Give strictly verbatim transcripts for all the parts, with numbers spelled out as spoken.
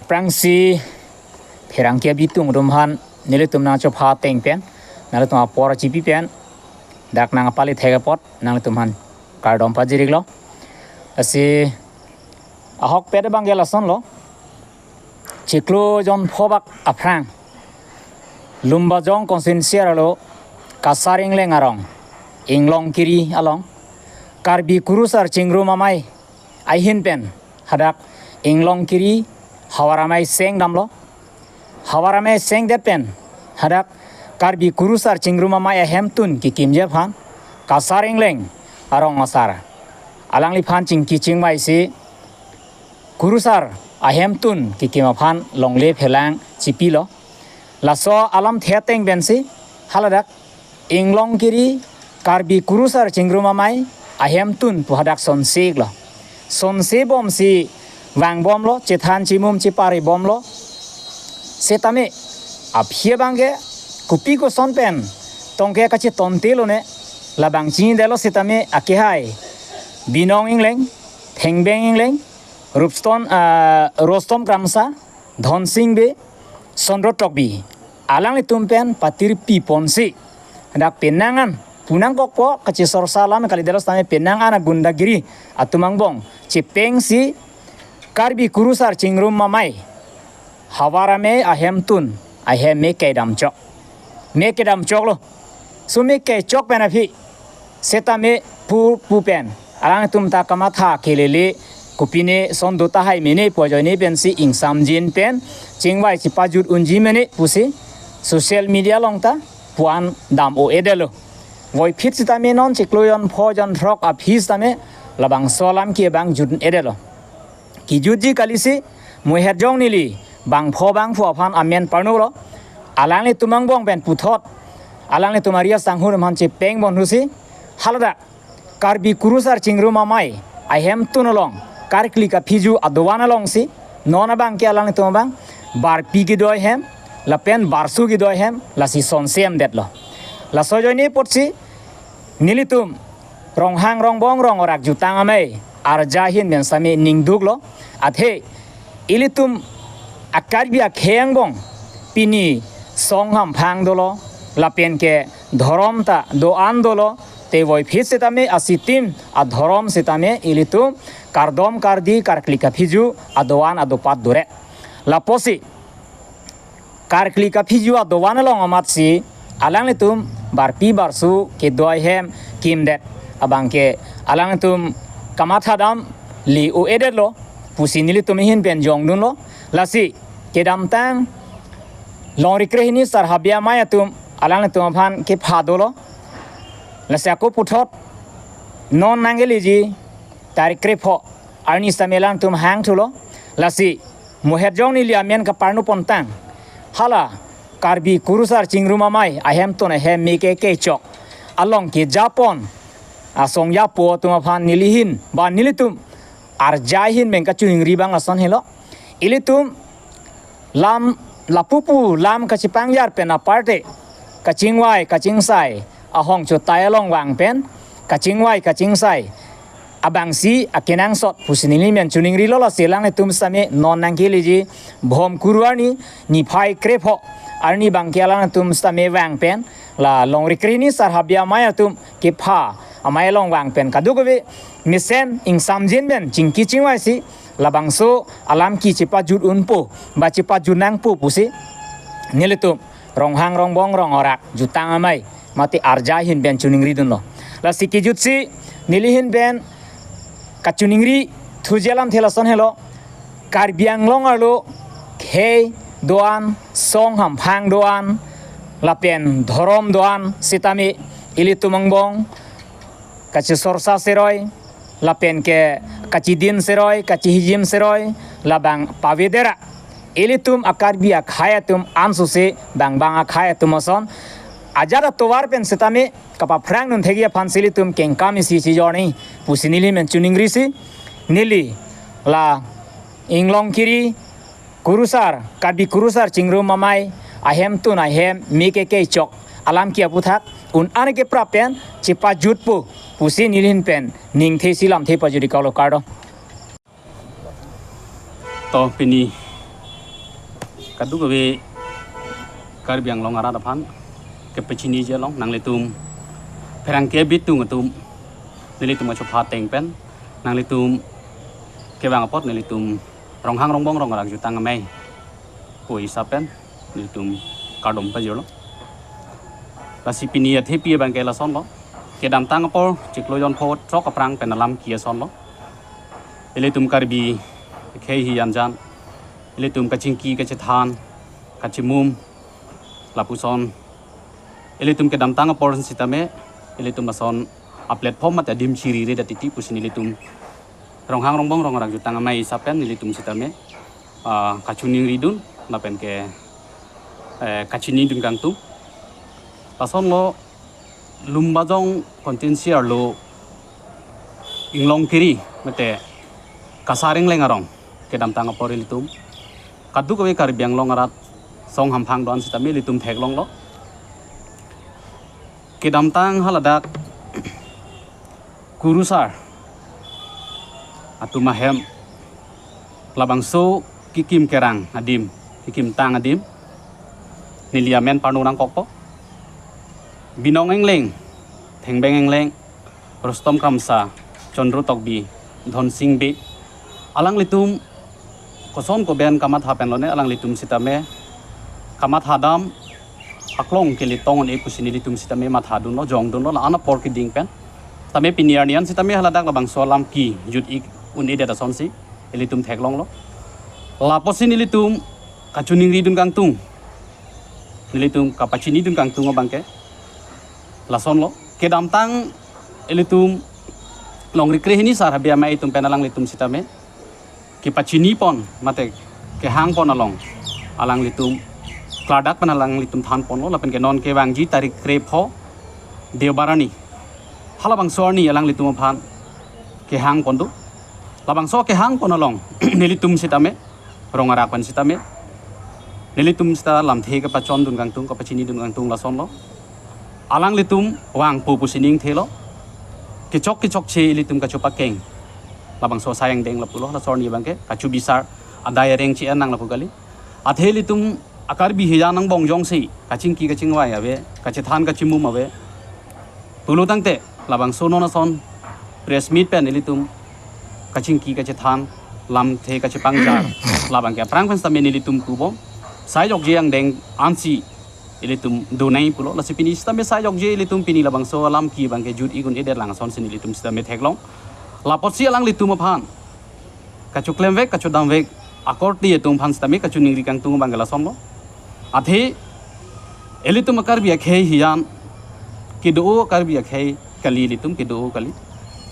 Aphrangsi pherangke abitung atum aphan nelitum nangchopha ateng pen, nanglitum apor chipi pen, dak nangpale thek apot nanglitum aphan kardom pajir-iklo. Lasi ahokpet abang ke lasonlo. Chiklo jon pho bak aphrang Lumbajong constituency arlo Kasar Engleng arong Inglongkiri along Karbi Kurusar Chingrum Amei ahin pen hadak Inglongkiri havar amei seng damlo. Havar amei sengdet pen hadak Karbi Kurusar Chingrum Amei ahemtun kekimji aphan Kasar Engleng arong asar alangliphan chingki chingvaisi Kurusar ahemtun kekim aphan longle phelang chipilo. Laso alamthe ateng pensi haladak Inglongkiri Karbi Kurusar Chingrum Amei ahemtun pu hadak sonse-iklo. Sonse bomsi vangbomlo, chethan chimum chepare bomlo. Setame aphi abang ke kopi koson pen tongke kachetonte lone, labang chinidetlo setame akehai Binong Engleng, Thengbeng Engleng, Rupston, ah, Rostom Kramsa, Dhonsing Bey, Sondro Tokbi, alanglitum pen patirpi ponsi dak penang an punang kokpo, kachesorsa alam kalidetlo setame penang an agundagiri atum angbong chepengsi Karbi Kurusar Chingrum Amei havar amei ahemtun ahem me kedam chok, me kedam choklo. So me kechok pen aphi setame pu pu pen alangtum ta kamatha kelele, kopine son do tahai mene pu ajoine pensi ingsamjin pen chingvai chepajut unji mene pusi social media along ta puan dam-o-edetlo. Voiphit setame non chiklo jon pho jon throk aphi setame labangso alam ke abang jut-edetlo. Kijutji kalisi Muherjong neli bangpho bangphu aphan amen parnulo. Alanglitum angbong pen puthot alanglitum ari asangho atum aphan chepeng bomhusi haladak Karbi Kurusar Chingrum Amei ahemtun along karkli kaphiju adovan alongsi non abang ke alanglitum abang barpi kedoi hem lapen barsu kedoi hem lasi sonsemdetlo. Laso ajoine apotsi nelitum Ronghang Rongbong Rong Orak Jutang Amei arja ahin pen setame ningduklo. Athe ilitum a-Karbi akhei angbong pini song hamphang dolo lapen ke dhorom ta do-an dolo, te voiphit setame asitim adhorom setame ilitum kardom kardi karkli kaphiju adovan adopat dore. Lapusi karkli kaphiju adovan along amatsi alanglitum barpi barsu kedoi hem kimdet abang ke alanglitum kamatha damle-o-edetlo pusi nelitum ahin pen jongdunlo. Lasi kedamtang longri krehini Sar Habia Amei atum alanglitum aphan kepha dolo. Lasi ako puthot non nangkeleji tarik krepho arni setame alanglitum hangthulo. Lasi Muherjong neli amen kaparnu pontang hala Karbi Kurusar Chingrum Amei ahemtun ahem me ke kechok along kejapon asong japo atum aphan neli ahin ba nelitum arja ahin pen kachiningri abang lason helo. Ilitum lam lapupu lam kachepangjat pen aparte kachingvai kachingsai ahong chutai along vang pen kachingvai kachingsai abangsi akenangsot pusi neli amen chiningrilo. Lasi alanglitum setame non nangkeleji Bhomkuru arni niphai krepho arni abang ke alanglitum setame vang pen la longri krehini Sar Habia Amei atum kepha amei along vang pen kadokave mesen ingsamjin pen chingki chingvaisi labangso alam ke chepajut unpo ba chepajut nangpo pusi nelitum Ronghang Rongbong Rong Orak Jutang Amei mate arja ahin pen chiningridunlo. Lasi kijutsi neli ahin pen kachiningri thuji alamthe lason helo. Karbi Anglong arlo khei do-an, song hamphang do-an lapen dhorom do-an setame ilitum angbong kachesorsa seroi lapen ke kachidin seroi kachihijim seroi labang pavedera. Ilitum a-Karbi akhei atum ansose bang bang akhei atum ason ajat atovar pen setame kapaphrang nunthekji aphansi ilitum kengkam isi chijorni pusi neli amen chiningrisi neli la Inglongkiri Kurusar, Karbi Kurusar Chingrum Amei ahemtun ahem me ke kechok alam ke aputhak un-an ke prap pen chepajutpo pusi neli ahin pen ningthesi lamthe pajut-iklo, kardom. To pini Kadokave Karbi Anglong arat aphan kepachiniji along nanglitum pherangke bitung atum nelitum achupha ateng pen nanglitum kevang apot nelitum Ronghang Rongbong Rong Arak Jutang Amei pu isap pen nelitum kardom pajirlo. Lasi pini athepi abangke lasonlo. Kedamtang apor chiklo jonpho throk aphrang pen alam ki asonlo. Ilitum Karbi akhei ahi anjan, ilitum kachingki kachethan kachimum lapuson ilitum kedamtang apor sitame ilitum lason a-platform mate adim chiri redet titi pusi nelitum Ronghang Rongbong Rong Arak Jutang Amei isap pen nelitum sitame ah, kachiningridun lapen ke eh, kachinidun kangtung. Lasonlo Lumbajong constituency arlo Inglong Kiri mate Kasar Ingleng arong kedamtang apor ilitum kadokave Karbi Anglong arat song hamphang do-an sitame ilitum theklonglo. Kedamtang haladak kurusar atum ahem labangso kikim kerang adim, kikimtang adim neli amen parno nangkokpo. Binong Engleng, Thengbeng Engleng, Rustom Kramsa, Chandra Tokbi, Dhonsing Bey, alanglitum koson koben kamatha pen lone alanglitum sitame kamatha dam aklong kele tong un-e pusi nelitum sitame mathadunlo, jongdunlo la-an apor keding pen. Tame pini arni an sitame haladak labangso alam ki jut-ik un-edet asonsi ilitum theklonglo. Lapusi nelitum kachiningridun kangtung, nelitum kapachinidun kangtung abangke lasonlo. Kedamtang ilitum longri krehini sar habe amei atum pen alanglitum sitame kepachinipon mate kehangpon along alanglitum klardak pen alanglitum thanponlo lapen ke non kevangji tarik krepho Deobar arni halabangso arni alanglitum aphan kehangpon do. Labangso kehangpon along nelitum sitame Rong Arak pen sitame nelitum sita lamthe kepachondun kangtung, kapachinidun kangtung lasonlo. Alanglitum vangpo pusi ningthelo. Kechok kechokche ilitum kachupakeng labangso asai angdeng lapulo, laso arni abangke kachubisar adai areng chi-en nang lapu kali. Athe ilitum a-Karbi akhei angbong jongsi kachingki kachingvai ave, kachethan kachimum ave pulo tangte labangso non ason press meet pen ilitum kachingki kachethan lamthe kachepangjar labangke aphrang pen sitame nelitum kubom sai jokje angdeng ansi ilitum donai pulo. Lasi pini sitame sai jokje ilitum pini labangso alam ki abangke jut-ik un-edet lang asonsi nelitum sitame theklong. Lapusi alanglitum aphan kachoklemvek kachedamvek akorte atum aphan sitame kachiningri kangtung abangke lasonlo. Athe ilitum a-Karbi akhei akhei an kedo-o Karbi akhei kali, ilitum kedo-o kali.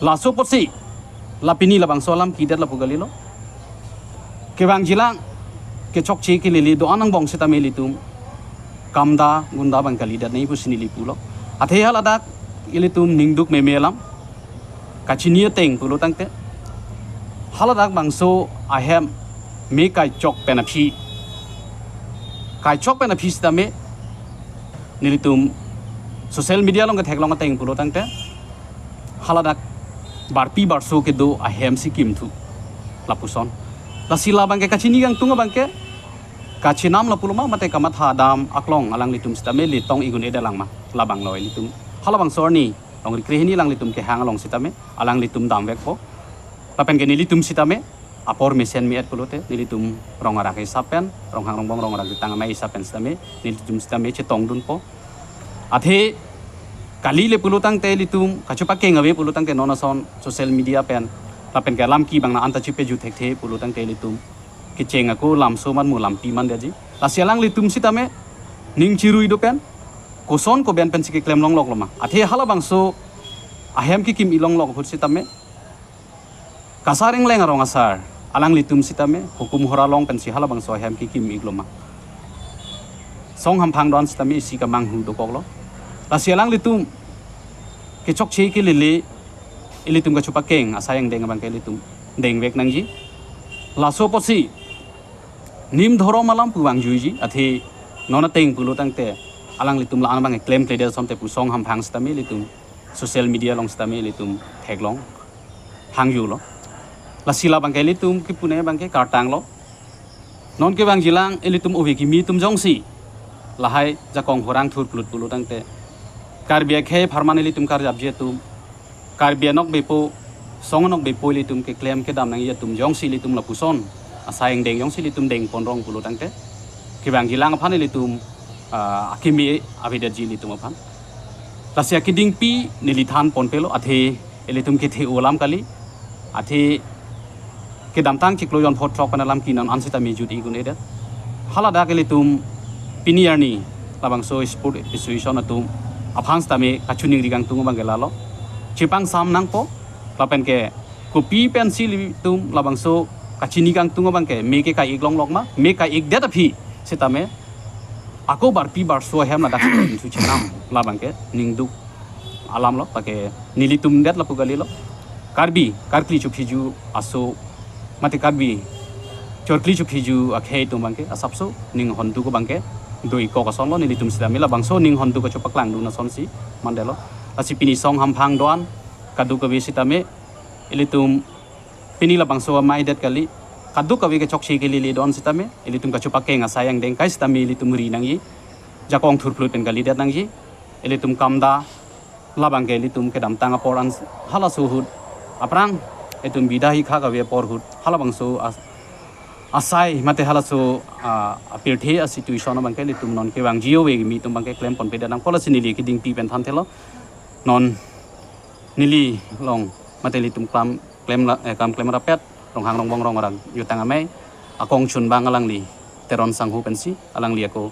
Laso apotsi la pini labangso alam kidet lapu kalilo. Kevangjilang kechokche kelele do-an angbong sitame ilitum kamda gunda abang kalidet nangji pusi neli pulo. Athe haladak ilitum ningduk meme alam kachini ateng pulo tangte haladak bangso ahem me kaichok pen aphi, kaichok pen aphi sitame nelitum social media along ketheklong ateng pulo tangte haladak barpi barso kedo ahem si kimthu lapuson. Lasi labangke kachini kangtung abangke kachinam lapulo ma mate kamatha dam aklong alanglitum sitame le tong-ik un-edet lang ma, labanglo ilitum halabangso arni longri krehini alanglitum kehang along sitame alanglitum damvekpo. Lapen ke nelitum sitame apor mesen me-et pulote nelitum Rong Arak isap pen, Ronghang Rongbong Rong Arak Jutang Amei isap pen sitame nelitum sitame chetongdunpo. Athe kali le pulo tangte ilitum kachupakeng ave pulo tangte non ason social media pen lapen ke alam ki abang na anta chipeju thekthe pulo tangte ilitum kecheng ako lamso man mo lampi mandetji. Lasi alanglitum sitame ning chirui do pen koson koben pensi keklem longlok lo ma. Athe halabangso ahem kikim-ik longlok ahut sitame Kasar Ingleng arong asar alanglitum sitame hukum hora long pensi halabangso ahem kikim-iklo ma. Song hamphang do-an sitame isi kamanghu dokoklo. Lasi alanglitum kechokche kelele ilitum kachupakeng asai angdeng abangke ilitum dengvek nangji. Laso apotsi nim dhorom alam pu vangjuiji, athe non ateng pulo tangte alanglitum la-an abang klemkledet asonte pu song hamphang sitame ilitum social media along sitame ilitum theklong hangjulo. Lasi labangke ilitum kipune abangke kartanglo. Non kevangjilang ilitum ove kimi atum jongsi lahai jakong horang thurplut pulo tangte, Karbi akhei apharman ilitum karjapji atum, Karbi anok bepo, song anok bepo ilitum keklem kedam nangji atum jongsi ilitum lapuson asai angdeng jongsi ilitum dengponrong pulo tangte, kevangjilang aphan ilitum, ah, akimi avedetji ilitum aphan. Lasi akedingpi neli thanponpelo, athe ilitum kethe alam kali, athe kedamtang chiklo jonpho throk pen alam ke non an sitame jut-i un-edet. Haladak ilitum pini arni labangso sport association atum aphan sitame kachiningri kangtung abangke lalo. Chepangsam nangpo, lapen ke kopi pensi ilitum labangso kachini kangtung abangke me ke ka-ik longlok ma, me ka-ikdet aphi sitame ako barpi barso ahem ladak si thu chenam, labangke ningduk alam lo, pake nelitum det lapu kalilo. Karbi, karkli chophiju aso, mate Karbi chorkli chophiju akhei atum abangke asapso ning honduk abangke do-ik kok ason lo, nelitum sitame labangso ning honduk kachopaklangdun asonsi mandetlo. Lasi pini song hamphang do-an kadokave sitame ilitum pini labangso amei det kali, kadokave ke chokche kelele do-an sitame ilitum kachopakeng asai angdeng kai sitame ilitum ri nangji, jakong thurplut pen kalidet nangji, ilitum kamda, labangke ilitum kedamtang apor an halaso ahut, aphrang itum bida hikha kave apor ahut, halabangso as-, asai mate halaso, ah, apirthe a-situation abangke ilitum non kevangji ove kimi atum abangke klemponpedet nangpo, lasi neli kedingpi pen thanthelo. Non neli along mate ilitum klam klem la, eh, kam klem rapet Ronghang Rongbong Rong Arang Jutang Amei akongchunbang alangli Teron Sangho pensi alangli ako